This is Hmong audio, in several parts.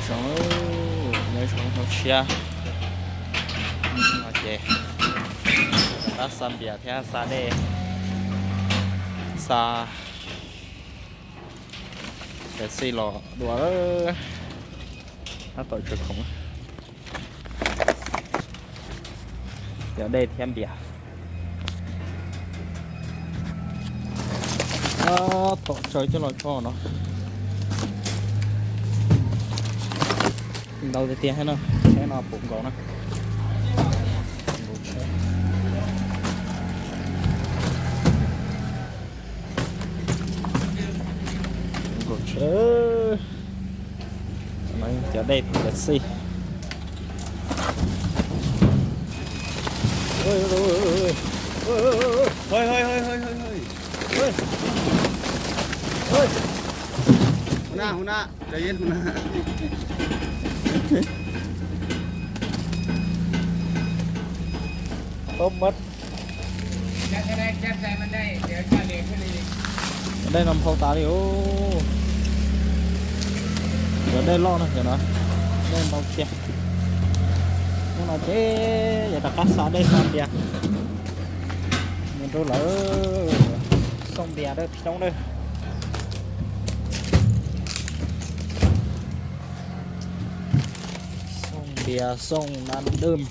Nyob zoo hnub tshiab no ces rov qab xa npias thiab xa dej, xa Pepsi los dua tab tom tsaws khoom. Cov dej thiab npias. Tab tom tsaws coj los tso no. Ntau tiag tiag thiab no, tsheb no puv nkaus na. Nkaus tsheb. Cov dej thiab cov xij. Hu na, hu na, cov yeeb hu na. Tau mab. Dej no nphau tas li os. Cov dej loj no, cov no dej ntau tiag. Hnub no ces yog rov qab xa dej xa npias mus rau lawv xoo npias dawb xyoob dawb. Xoo npias xoo na dwm.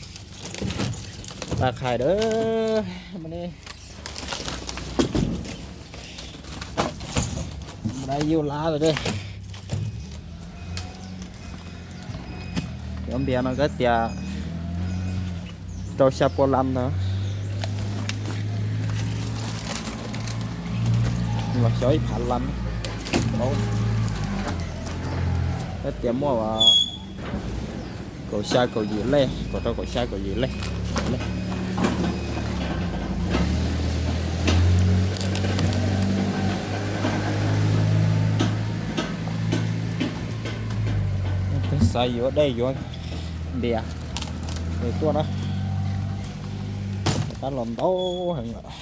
Tag khai dawb. Mus da yus lav lawm. Cov npias no koj tias rau xya pua las ntawd los xyov ib phav las. Koj tias muaj kaum xya kaum yim lej, kaum rau kaum xya kaum yim lej. Xav yuav dej yuav npias, tuaj na. Tab los ntau heev lawm.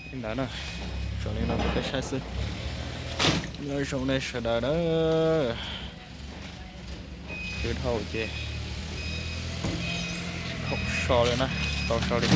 Li ntawd na, tso li no rau peb saib xwb. Nyob zoo nej sawv daws na. Twb dhau ces thaum so li na, tsis tau so li.